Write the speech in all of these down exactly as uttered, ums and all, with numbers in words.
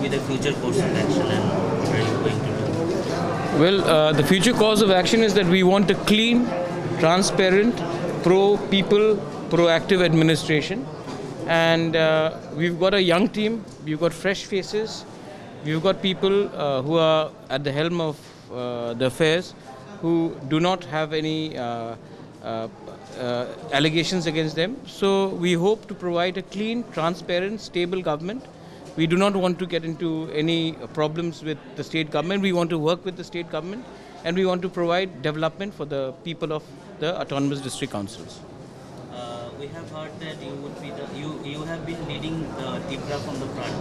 The future course of action and what are you going to do? Well, uh, the future course of action is that we want a clean, transparent, pro people, proactive administration. And uh, we've got a young team, we've got fresh faces, we've got people uh, who are at the helm of uh, the affairs who do not have any uh, uh, uh, allegations against them. So we hope to provide a clean, transparent, stable government. We do not want to get into any uh, problems with the state government. We want to work with the state government, and we want to provide development for the people of the autonomous district councils. Uh, we have heard that you would be the you you have been leading the Tipra from the front,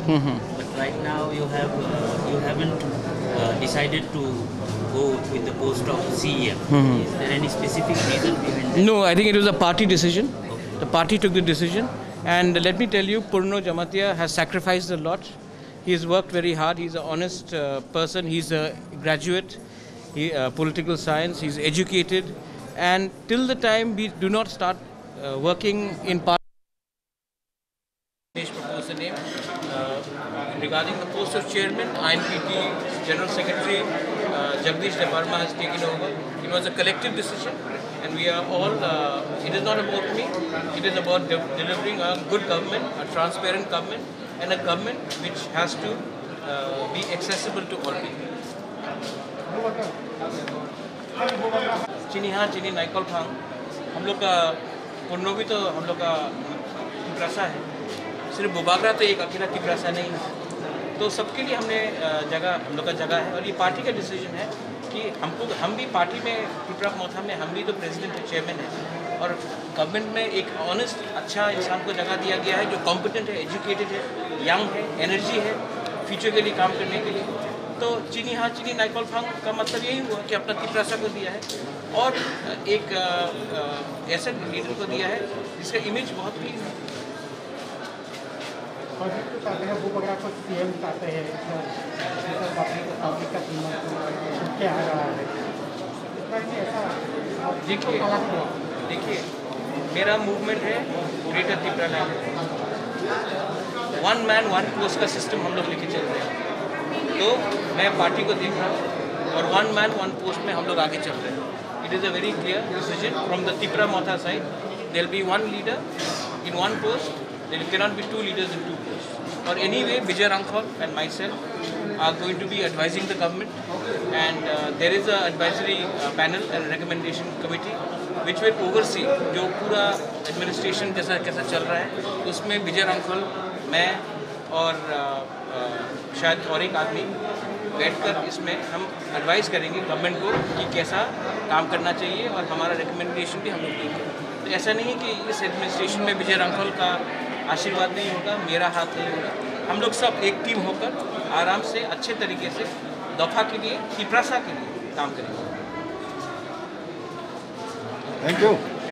but right now you have uh, you haven't uh, decided to go with the post of C E M. Is there any specific reason behind that? No, I think it was a party decision. The party took the decision, and let me tell you, Purno Jamatia has sacrificed a lot. He's worked very hard. He's an honest uh, person. He's a graduate, he, uh, political science. He's educated, and till the time we do not start uh, working in part. Please propose the name. Uh, regarding the post of chairman, I N P T General Secretary uh, Jagdish Debbarma has taken over. It was a collective decision, and we are all. Uh, it is not about me. It is about de- delivering a good government, a transparent government, and a government which has to uh, be accessible to all people. Chini ha, chini naikol phang. Hum log ka Purno bhi to hum log ka Tiprasa hai. Sirf Bubagra to ek akela Tiprasa nahi hai. To sabke liye humne uh, jagah, hum log ka jagah hai aur ye party ka decision hai. Ki humko, hum bhi party mein, Tipra Motha mein hum bhi to president hai, chairman hai. Aur government mein ek honest, accha insaan ko jagah diya gaya hai, jo competent hai, educated hai, young hai, energy hai, future ke liye kaam karne ke liye. To chini ha, chini naikol phang ka matlab yahi hua ki apna Tiprasa ko diya hai aur ek uh, uh, aise leader ko diya hai jiska image bahut clean hai. और भी तो चाहते हैं, वो वगैरह को सीएम चाहते हैं, इधर, इधर पब्लिक, पब्लिक का दिमाग क्या आ रहा है, इस तरह से ऐसा देखिए, देखिए, मेरा मूवमेंट है ग्रेटर तिपरालैंड। वन मैन वन पोस्ट का सिस्टम हम लोग लेके चल रहे हैं। तो मैं पार्टी को देख रहा हूँ और वन मैन वन पोस्ट में हम लोग आगे चल रहे हैं। It is a very clear decision from the Tipra Motha side. There will be one leader in one post. There cannot be two leaders in two posts. Or anyway, Vijay Rangkhol and myself are going to be advising the government, and uh, there is a advisory uh, panel and recommendation committee which will oversee जो पूरा एडमिनिस्ट्रेशन जैसा कैसा चल रहा है, उसमें विजय रांखल, मैं और uh, शायद और एक आदमी बैठकर इसमें हम एडवाइस करेंगे गवर्नमेंट को कि कैसा काम करना चाहिए, और हमारा रिकमेंडेशन भी हम लोग देंगे। तो ऐसा नहीं है कि इस एडमिनिस्ट्रेशन में विजय रांखल का आशीर्वाद नहीं होगा, मेरा हाथ नहीं होगा। हम लोग सब एक टीम होकर आराम से अच्छे तरीके से दफा के लिए, तिपरासा के लिए काम करेंगे। Thank you.